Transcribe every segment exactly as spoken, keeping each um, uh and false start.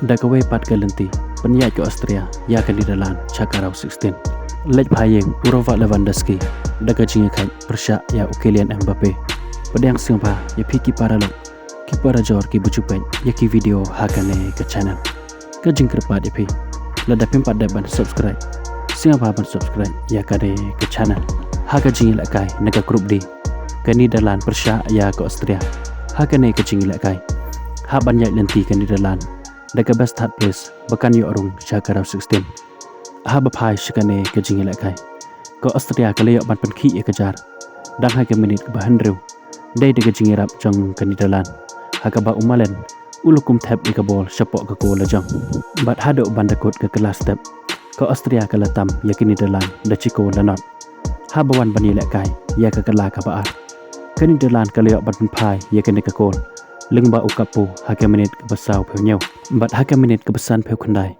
Da kawei pat ka lynti, pynïaid ka Austria ïa ka Netherlands sha ka round sixteen. Leit phai ïing u Robert Lewandowski da ka jingïakhaid pyrshah ïa u Kylian Mbappe. Pdiang sngewbha ïa phi ki paralok, ki parajor kiba ju peit ïa ki video ha kane ka channel. Ka jingkyrpad ïa phi, lada phim pat dep ban subscribe, sngewbha ban subscribe ïa kane ka channel. Ha ka jingïalehkai na ka Group D, ka Netherlands pyrshah ïa ka Austria. Ha kane ka jingïalehkai, hap ban ïaid lynti ka Netherlands da ka best third place ba kan ïoh rung sha ka round sixteen. Haba phai sha kane ka jingïalehkai, ka Austria ka la ïoh ban pynkhih ïa ka jar dang ha ka minit kaba hynriew, dei da ka jingïarap jong ka Netherlands, ha kaba u Malen u la kum thep ïa ka bol shapoh ka goal la jong. Bad haduh ban da kut ka kylla step, ka Austria ka la tam ïa ka Netherlands da shi goal la nod. Haba wan ban ïalehkai ïa ka kylla kaba ar, ka Netherlands ka la ïoh ban pynphai ïa kane ka goal lyngba u Gakpo ha ka minit kaba sawphew hynñiew. Bad ha ka minit kaba sanphew khyndai,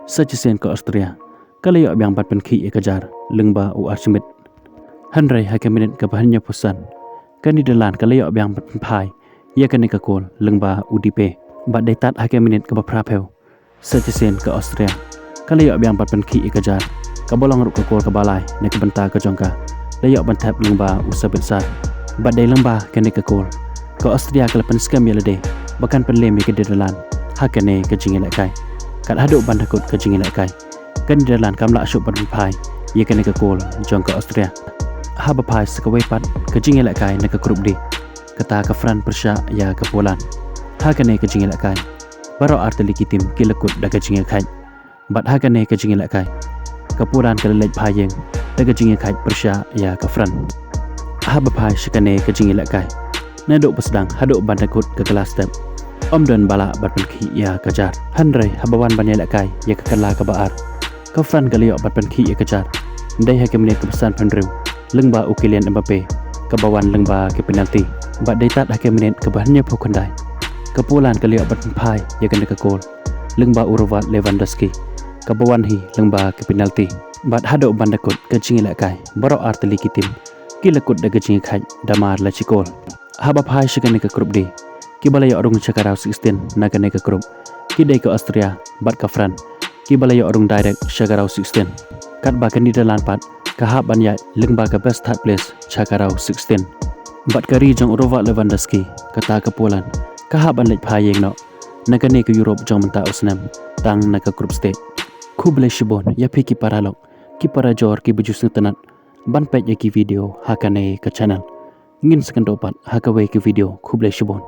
sa shisien ka Austria ka la ïoh biang ban pynkhih ïa ka jar lyngba u Arthur Schmidt. Hynrei ha ka minit kaba hynñiewphew san, ka Netherlands ka la ïoh biang ban pynphai ïa kane ka goal lyngba u Depay. Bad dei tad ha ka minit kaba phraphew, sa shisien ka Austria ka la ïoh biang ban pynkhih ïa ka jar, kaba long ruh ka goal kaba lai na ka bynta ka jong ka, la ïoh ban thep lyngba u Sabitzer. Bad dei lyngba kane ka goal, ka Austria ka la pynskhem ïa lade ba kan pynlem ïa ka Netherlands ha kane ka jingïalehkai. Kat haduh ban da kut ka jingïalehkai, ka Netherlands kam lah shuh ban pynphai ïa kane ka goal jong ka Austria. Haba phai sa kawei pat ka jingïalehkai na ka Group D, kata ka France pyrshah ïa ka Poland. Ha kane ka jingïalehkai, baroh artylli ki team ki la kut da ka jingïakhaid. Bad ha kane ka jingïalehkai, ka Poland ka la leit phai ïing da ka jingïakhaid pyrshah ïa ka France. Haba phai sha kane ka jingïalehkai, naduh ba sdang haduh ban da kut ka kylla step, ym don ba lah ban pynkhih ïa ka jar. Hynrei haba wan ban ïalehkai ïa ka kylla kaba ar, ka France ka la ïoh ban pynkhih ïa ka jar, dei ha ka minit kaba sanphew hynriew, lyngba u Kylian Mbappe, kaba wan lyngba ka penalty. Bad dei tad ha ka minit kaba hynñiewphew khyndai, ka Poland ka la ïoh ban pynphai ïa kane ka goal lyngba u Robert Lewandowski, kaba wan hi lyngba ka penalty. Bad haduh ban da kut ka jingïalehkai, baroh artylli ki team ki la kut da ka jingïakhaid da mar la shi goal. Haba phai sha kane ka Group D, kiba la ïoh rung sha ka round sixteen na kane ka group, ki dei ka Austria bad ka France, kiba la ïoh rung direct sha ka round sixteen. Katba ka Netherlands pat ka hap ban ïaid lyngba ka best third place sha ka round sixteen. Bad ka ri jong u Robert Lewandowski, kata ka Poland, ka hap ban leit phai ïing noh na kane ka Europe jong mynta u snem tang na ka group stage. Khublei shibun ïa phi ki paralok, ki parajor kiba ju sngewtynnat ban peit ïa ki video ha kane ka channel. Ngin sa ïakynduh pat ha kawei ka video. Khublei shibun.